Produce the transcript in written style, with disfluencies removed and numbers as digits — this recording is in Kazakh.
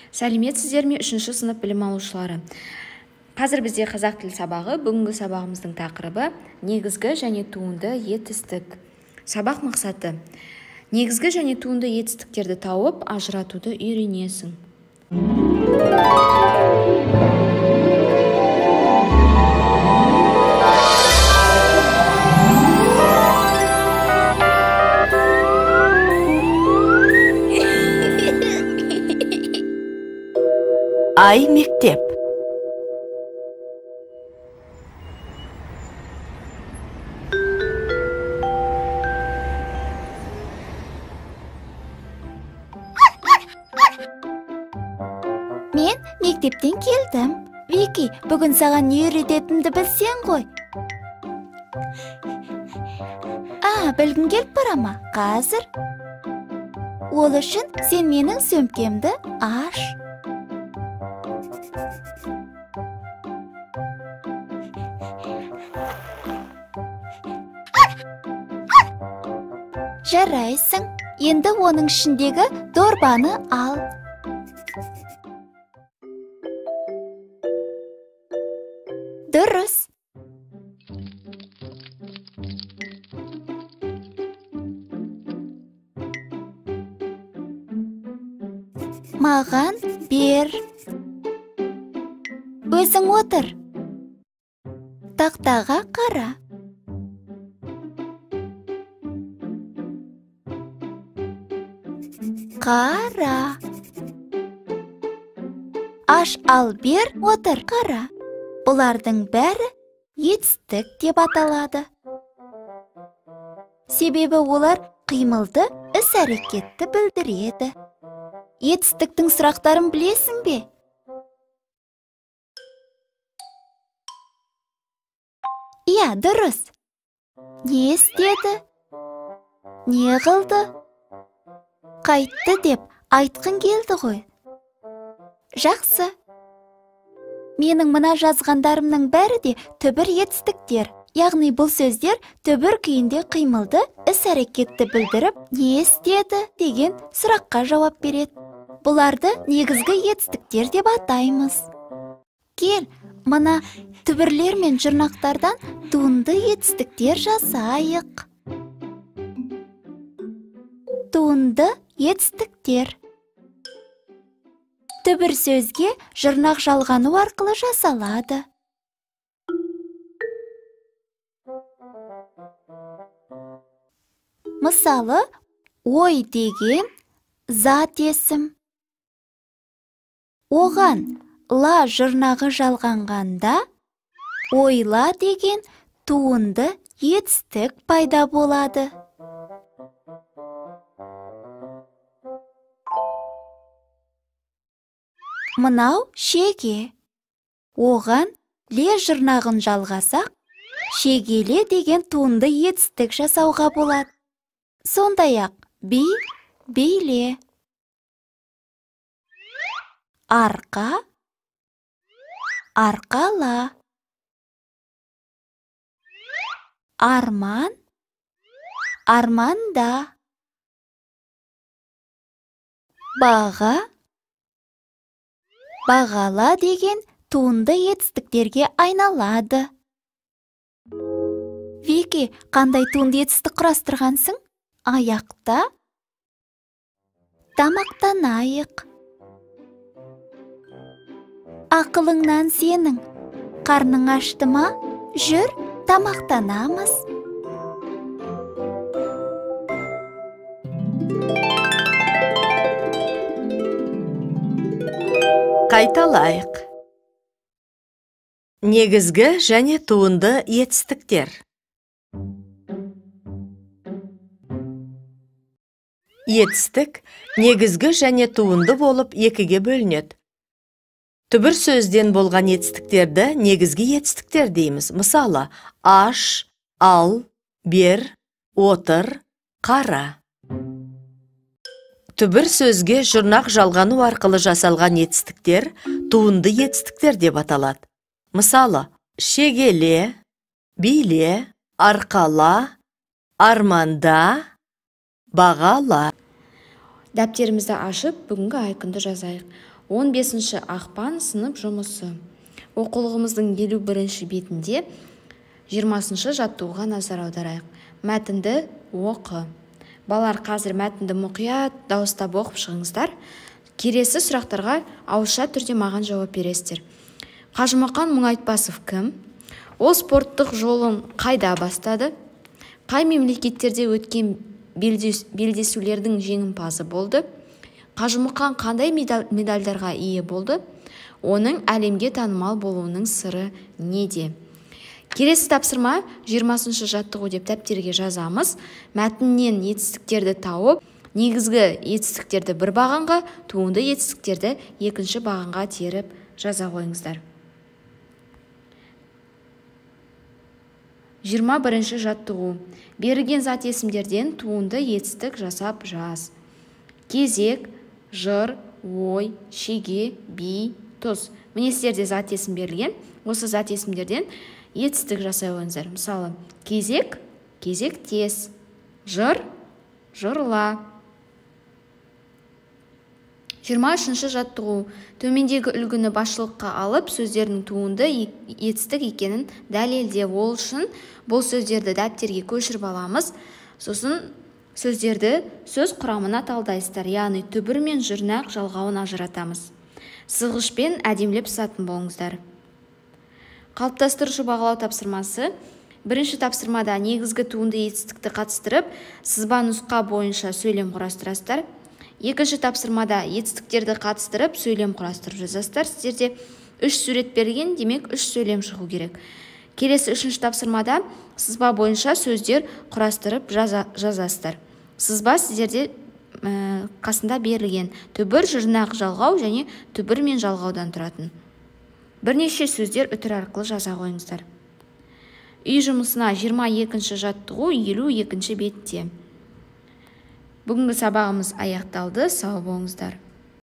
Сәлеметсіздер ме, 3-ші сынып білім алушылары. Қазір бізде қазақ тілі сабағы. Бүгінгі сабағымыздың тақырыбы негізгі және туынды етістік. Сабақ мақсаты: негізгі және туынды етістіктерді тауып, ажыратуды үйренесің. Ай мектеп. Мен мектептен келдім. Вики, бүгін саған не үйрететінімді білсең ғой. А, білгің келіп бара ма? Қазір. Ол үшін сен менің сөмкемді аш. Жарайсың. Енді оның ішіндегі дорбаны ал. Дұрыс. Маған бер. Өзің отыр. Тақтаға қара. Қара. Аш, ал, бер, отыр, қара. Бұлардың бәрі етістік деп аталады. Себебі олар қимылды, іс-әрекетті білдіреді. Етістіктің сұрақтарын білесің бе? Иә, дұрыс. Не істеді? Не қылды? Қайтты деп айтқың келді ғой. Жақсы. Менің мына жазғандарымның бәрі де түбір етістіктер. Яғни бұл сөздер түбір күйінде қимылды, іс-әрекетті білдіріп, не істеді деген сұраққа жауап береді. Бұларды негізгі етістіктер деп атаймыз. Кел, мына түбірлер мен жұрнақтардан туынды етістіктер жасайық. Туынды етістіктер. Түбір сөзге жұрнақ жалғану арқылы жасалады. Мысалы, ой деген зат есім. Оған ла жұрнағы жалғанғанда, ойла деген туынды етістік пайда болады. Мынау шеге. Оған ле жұрнағын жалғасақ, шегеле деген туынды етістік жасауға болады. Сондай-ақ би, биле. Арқа, арқала. Арман, арманда. Баға, бағала деген туынды етістіктерге айналады. Вики, қандай туынды етістік құрастырғансың? Аяқта тамақтанайық. Ақылыңнан сенің. Қарның ашты ма? Жүр, тамақтанамыз. Қайталайық. Негізгі және туынды етістіктер. Етістік негізгі және туынды болып екіге бөлінеді. Түбір сөзден болған етістіктерді негізгі етістіктер дейміз. Мысалы, аш, ал, бер, отыр, қара. Түбір сөзге жұрнақ жалғану арқылы жасалған етістіктер туынды етістіктер деп аталады. Мысалы, шегеле, биле, арқала, арманда, бағала. Дәптерімізді ашып, бүгінгі айқынды жазайық. 15 ақпан сынып жұмысы. Оқулығымыздың 51 бетінде 20 жаттығуға назар аударайық. Мәтінді оқы. Балалар, қазір мәтінді мұқият дауыстап оқып шығыңыздар. Келесі сұрақтарға ауызша түрде маған жауап бересіздер. Қажымұқан Мұңайтпасов кім? Ол спорттық жолын қайда бастады? Қай мемлекеттерде өткен белдесулердің жеңімпазы болды? Қажымұқан қандай медальдарға ие болды? Оның әлемге танымал болуының сыры неде? Келесі тапсырма 20 жаттығу деп дәптерге жазамыз. Мәтіннен етістіктерді тауып, негізгі етістіктерді бір бағанға, туынды етістіктерді екінші бағанға теріп жаза қойыңыздар. 21 жаттығу. Берілген зат есімдерден туынды етістік жасап жаз. Кезек, жыр, ой, шеге, би, тұз. Міне сіздерде зат есім берілген. Осы зат есімдерден етістік жасай қойыңыздар. Мысалы, кезек, кезектес, жыр, жырла. 23 жаттығу. Төмендегі үлгіні басшылыққа алып, сөздердің туынды етістік екенін дәлелде. Ол үшін бұл сөздерді дәптерге көшіріп аламыз. Сосын сөздерді сөз құрамына талдайсыздар, яғни түбір мен жұрнақ жалғауын ажыратамыз. Сызғышпен әдемілеп сызатын болыңыздар. Қалыптастырушы бағалау тапсырмасы. Бірінші тапсырмада негізгі туынды етістікті қатыстырып, сызба нұсқа бойынша сөйлем құрастырасыздар. Екінші тапсырмада етістіктерді қатыстырып, сөйлем құрастырып жазасыздар. Сіздерде 3 сурет берілген, демек 3 сөйлем шығу керек. Келесі үшінші тапсырмада сызба бойынша сөздер құрастырып жазасыздар. Сызба сіздерде қасында берілген. Түбір, жұрнақ, жалғау және түбір мен жалғаудан тұратын. Бірнеше сөздер үтір арқылы жаза қойыңыздар. Үй жұмысына 22 жаттығу 52 бетте. Бүгінгі сабағымыз аяқталды. Сау болыңыздар.